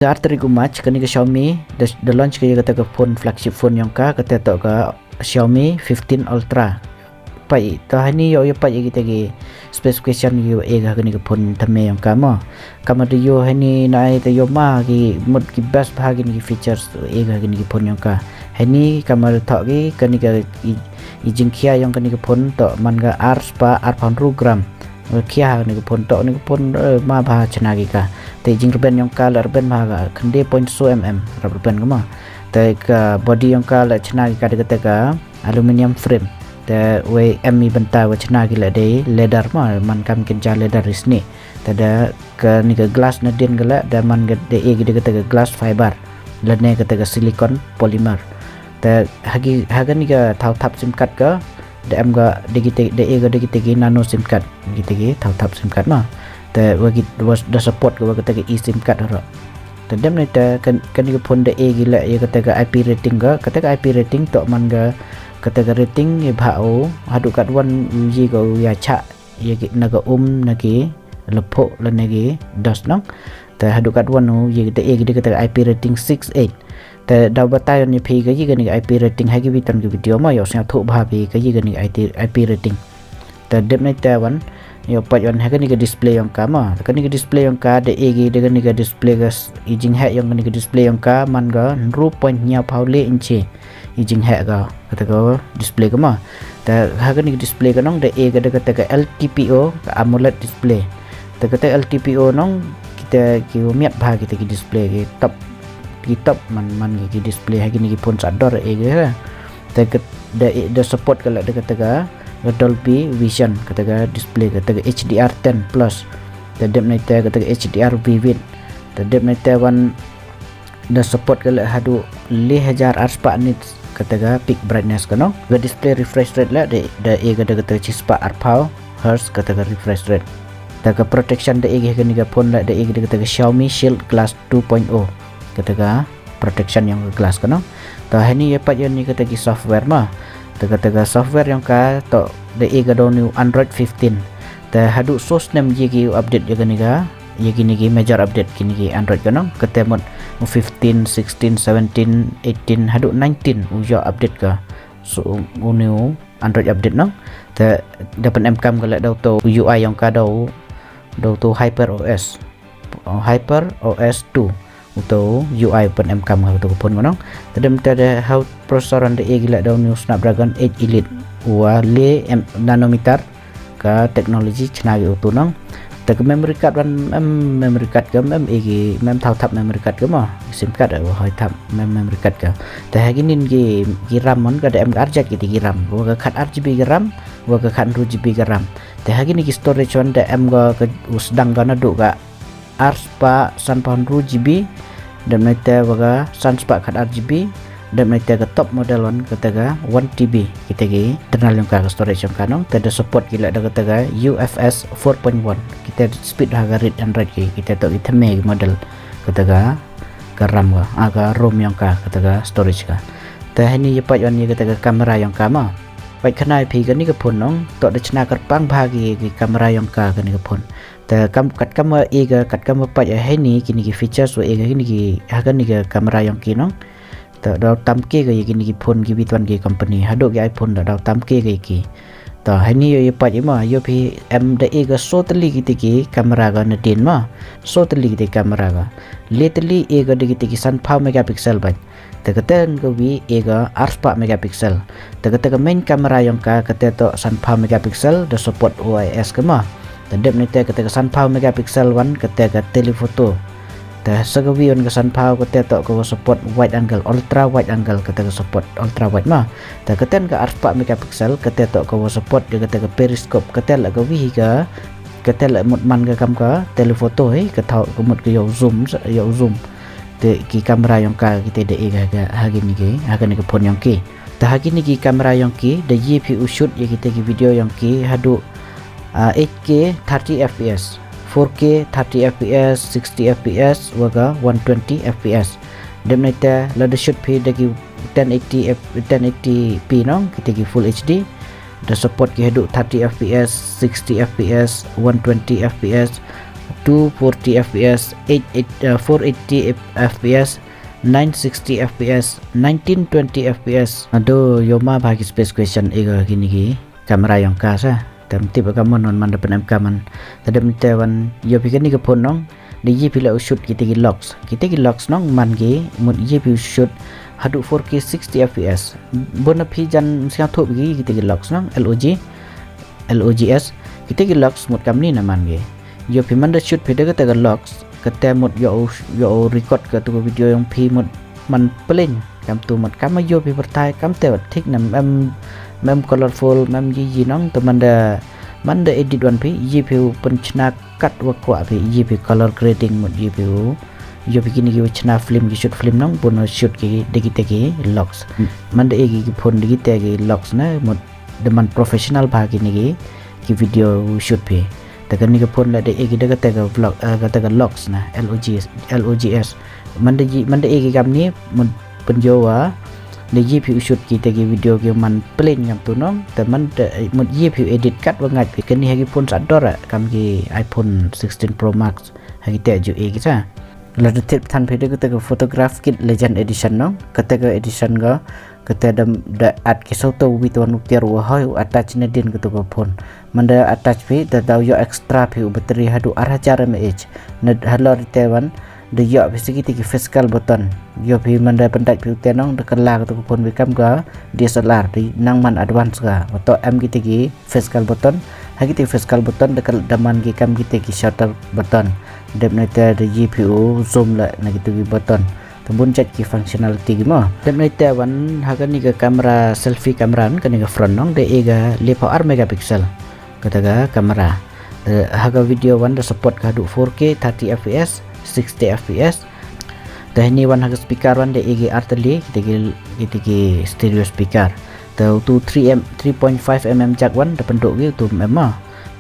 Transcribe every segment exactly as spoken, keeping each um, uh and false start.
Ka artari u March kane ka Xiaomi da, da launch ka ïa kata ka phone, flagship phone yong ka, kata toh ka Xiaomi fifteen Ultra. Peit, to hani ïoh ïa peit ïa kita ki specification ïoh e ka kane ka phone thymme yong ka mo. Kamar da ïoh hani na ai te ïoh ma ki mut ki best bha kine ki features e ka kane ka phone yong ka. Hani kamar thoh ki kane ka i, i jingkhia yong kane ka phone toh man ka ar spah arphew hynriew gram. Khia ha kane ka phone toh, kane ka phone, eh, ma bha chna ki ka. Te jingrben yong ka la rben bha ka khyndai point saw mm rap rben ka ma. Te ka body yong ka la chna ki ka da kata ka aluminium frame. Te wei em i bynta wa chna ki la dei leather ma, man kam kin ja leather isni. Te da kane ka glass na din ka la da man ka da e ki da kata ka glass fiber lane kata ka silicone polymer. Te ha ki, ha kane ka thaw thap sim card ka da em ka da kita, da e ka da kita ki nano sim card, kita ki thaw thap sim card ma. Te wa ki, wa da support ka wa kata ka eSIM card ro. Te dep ne te kan, kane ka phone da e ki la ïa kata ka I P rating ka, kata ka I P rating toh man ka kata ka rating ïa bha u haduh katwan u ïa ka u ïa chah ïa ki na ka um na ki laphoh lane ki dust nong. Te haduh katwan u ïa da e ki da kata ka I P rating six eight. Te daw batai ïa phi ka ïa kane ka I P rating ha ki bitan ki video ma, ïoh sngewthuh bha phi ka ïa kane ka I P rating. Te dep ne te wan ïoh peit wan ha kane ka display yong ka ma. Te kane ka display yong ka da e ki da kane ka display ka s-, i jingheh yong kane ka display yong ka man ka hynriew point hynñiewphew le inchi i jingheh ka kata ka display ka ma. Te ha kane ka display ka nong da e ka da kata ka L T P O ka AMOLED display. Te kata L T P O nong kita ki miat bha kita ki display ki top, ki top man, man ki, ki display ha kine ki phone sa dor e ki ha. Te ka da, da support ka la da kata ka Dolby Vision, kata ka display kata ka H D R ten plus. Te dep ne te kata ka H D R Vivid. Te dep ne te wan da support ka la haduh le hajar ar spah nits kata ka peak brightness ka nong. Ka display refresh rate la da, da e ka da kata ka shispah arphew hertz kata ka refresh rate. Te ka protection da e ka kane ka phone la da e ka da kata ka Xiaomi Shield Glass two point o kata ka protection yong ka glass ka nong. Te hani ïa peit ïa ni kata ki software ma. Te kata ka software yong ka toh da e ka da u new Android fifteen. Te haduh saw snem ïa ki update ïa kane ka, ïa kine ki major update kine ki Android ka nong. Kata mut u fifteen, sixteen, seventeen, eighteen haduh nineteen u ïoh update ka. So u, u new Android update nong. Te da pynemkam ka la da uto u U I yong ka da u, da uto Hyper O S. Oh, Hyper O S two. Uto U I pynemkam ka uto ka phone ka nong. Te dep te da ha u processor da e ki la da u new Snapdragon eight Elite. Wa le em nanometer ka technology chna ki uto nong. Te ka memory card wan em memory card ka em e ki mem thaw thap memory card ka ma. SIM card wa hoi thap mem memory card ka. Te ha kine ki, ki RAM mon ka da em ka ar jait kita ki RAM. Wa ka khat ar G B ka RAM, wa ka khat hynriew G B ka RAM. Te ha kine ki storage wan da em ka, ka u sdang ka naduh ka ar spah sanphew hynriew G B, dep ne te wa ka san spah khat ar G B, dep ne te ka top model wan kata ka one T B, kita ki internal yong ka, ka storage yong ka nong, te da support ki la da kata ka U F S four point one, kita speed ha ka read and write ki, kita toh ki thymme ki model kata ka, ka RAM ka, ah, ka ROM yong ka, kata ka storage ka. Te hani ïa peit wan ïa kata ka camera yong ka ma. Peit khana ïa phi kane ka phone nong, toh da chna kyrpang bha ki, ki camera yong ka kane ka phone. Te kam, katkam wa e ka, katkam wa peit ïa hani kine ki features wa e ka kine ki, ha kane ka camera yong ki nong. Te da tam ke ka ïa kine ki phone ki bitwan ki company. Haduh ki iPhone da, da tam ke ka ïa ki. Te hani ïa, ïa peit ïa ma, ïa phi em da e ka saw tylli kita ki camera ka na din ma. Saw tylli kita ki camera ka. Le tylli e ka da kita ki sanphew megapixel bad. Te kata ka wi e ka ar spah megapixel. Te kata ka main camera yong ka kata toh sanphew megapixel da support O I S ka ma. Te dep ne te kata ka sanphew megapixel wan kata ka telephoto. Te sa ka wi wan ka sanphew kata toh ka wa support wide angle, ultra wide angle kata ka support ultra wide ma. Te kata ka ar spah megapixel kata toh ka wa support ïa kata ka periscope kata la ka wi hi ka, kata la mut man ka kam ka telephoto hi ka thaw ka mut ka ïoh zoom, ïoh zoom. Te ki camera yong ka kita da e ka ha kine ki, ha kine ki phone yong ki. Te ha kine ki camera yong ki da ïa phi u shoot ïa kita ki video yong ki haduh, ah, eight K thirty F P S, four K thirty F P S, sixty F P S wa ka one twenty F P S. Dep ne te la da shoot phi da ki ten eighty F, ten eighty P nong, kita ki full H D. Da support ki haduh thirty F P S, sixty F P S, one twenty F P S. two forty F P S, eight eight uh, four eighty F P S, nine sixty F P S, nineteen twenty F P S. Ado yo ma bha ki specification ega kini ki camera yong ka sa. Tam tip ka mon non man da pen em ka man. Tadem te wan yo pi kini ka phone nong. Di yi pi la u shoot kita ki logs. Kita ki logs nong man ki mut yi pi u shoot hadu four K sixty F P S. Bona pi jan siang thup ki kita ki logs nong L O G. L O G S. Kita ki logs mut kam ni na man ki. Yo pi man da shoot pi da kata ka logs. Kata mut yo yo record ka tu ka video yong pi mut man plain. Kam tu mut kam yo pi bertai kam te wat thik na mem mem colorful mem yi yi nong tu man da man da edit wan pi yi pi u pen chna kat wa kwa pi yi pi color grading mut yi pi u. Yo pi kini ki wa chna film ki shoot film nong pun shoot ki degi tegi logs. Man da egi ki phone degi tegi logs na mut da man professional bha kini ki ki video shoot pi. Ta kani ka phone la da egi da kata ka vlog kata ka logs na L O G S L O G S. Man da ji man da egi kam ni mut penjowa da ji pi u shoot kita ki video ki man plain ngam tu nong. Ta man da mut ji pi u edit kat wa ngat pi kani ha ki phone sa dora kam ki iPhone sixteen Pro Max ha kita ju egi sa. La da tip than pi da kata ka photograph kit legend edition nong kata ka edition ga. Kata da da at ki sauto wi tuan u tiar wa hoi u attach na din kata ka phone. Man da attach pi da dau yo extra pi u battery hadu ar hajar mAh. Na halor te wan da yo pi sikiti ki physical button. Yo pi man da pendait pi u tenong da kala kata ka phone wi kam ga D S L R di nang man advance ga. Wato em kiti ki physical button. Ha kiti physical button da kal da man ki kam kiti ki shutter button. Dep na te da yi pi u zoom la na kiti ki button. Tabun jait ki functionality ki mo. Dep na te wan ha kani ka camera selfie camera kani ka front nong da ega lephaw ar megapixel. Kata ka camera. Ha ka video wan da support ka hadu four K thirty F P S sixty F P S. Da hini wan ha ka speaker wan da egi arteli kita ki kita ki stereo speaker. Da utu three M three point five mm jack wan da penduk ki utu M M.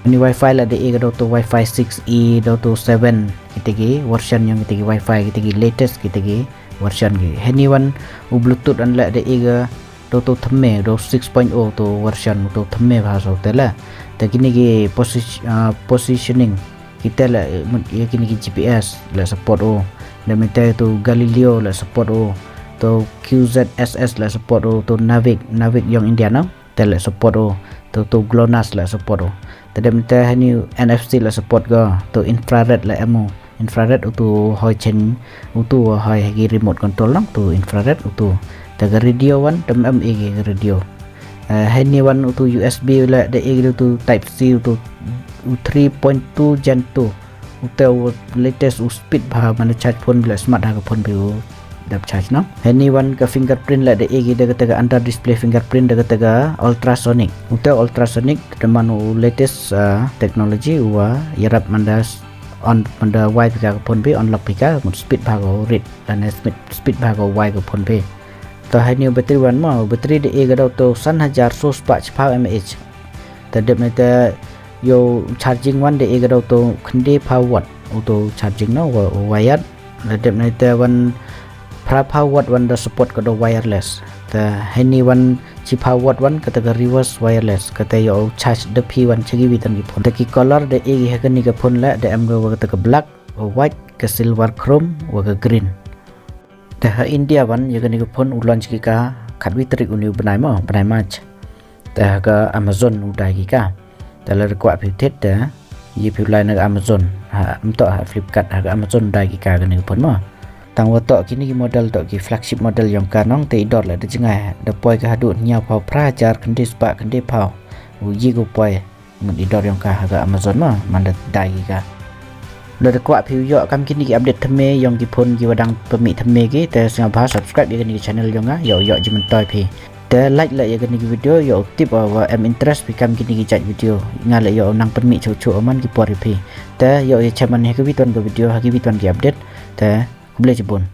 Ini wifi la da egi da utu wifi six E da utu seven kita ki version yang kita ki wifi kita ki latest kita ki version ki. Hini wan u bluetooth an la da egi da utu theme da six point oh utu version utu theme bha so tela. Da kini ki positioning kita la mut ya kini ki G P S la support o. Da mita tu Galileo la support o. Tu Q Z S S la support o tu Naviq Naviq yong India na. Te la support o. Tu tu GLONASS la support o. Te da mita hani N F C la support go. Tu infrared la emo. Infrared utu hoi chen utu hoi hagi remote control lang tu infrared utu. Te ga radio wan tem em igi ga radio. Heni wan utu U S B la da igi utu type C utu three point two gen two. Utu latest u speed bha mana charge phone bila smart ha ka phone bi u dap charge no. Heni wan ka fingerprint la da igi da kata ga under display fingerprint da kata ga ultrasonic. Utu ultrasonic da man u latest technology uwa yarap mandas on manda wai pika ka phone bi on lock pika mut speed bha ko read lane speed bha ko wai ko phone bi. To hai ni battery wan mo battery de e gadau to san hajar so spah chiphaw mAh. Ta dep ne ta yo charging wan de e gadau to khynde phaw watt auto charging no wire. Ta dep ne ta wan phra phaw watt wan da support ka do wireless. Ta hai ni wan chiphaw watt wan kata ka reverse wireless kata yo charge da phi wan chagi witan ki phone. Ta ki color da e ha kani ka phone la da em ga wa kata ka black, wa white, ka silver chrome, wa ka green. Ta ha India wan ya kani ka phone u launch ki ka khatwi tarik uni u bnai mo bnai March. Ta ha ka Amazon u dai ki ka. Ta la rekwah phi thet ta yi phi lai na ka Amazon ha mto ha Flipkart ha ka Amazon u dai ki ka kani ka phone mo. Tang wa to kini ki model to ki flagship model yong ka nong te i dor la da jngai da poi ka hadu nya phaw phra hajar khynde spah khynde phaw. U yi ko poi ngut i dor yong ka ha ka Amazon ma manda dai ki ka. Lada kwah phi u yoh kam kini ki update thymme yong ki phone ki wadang pynmih thymme ki te sngewbha subscribe ya kani ki channel yong nga yoh yoh ji myntoi phi. Te like la ya kani ki video yoh tip wa em interest phi kam kini ki jait video nga la yoh nang pynmih chuh chuh man ki por phi. Te yoh ya cheman ya ki biton ka video ha ki biton ki update. Te khublei chibun.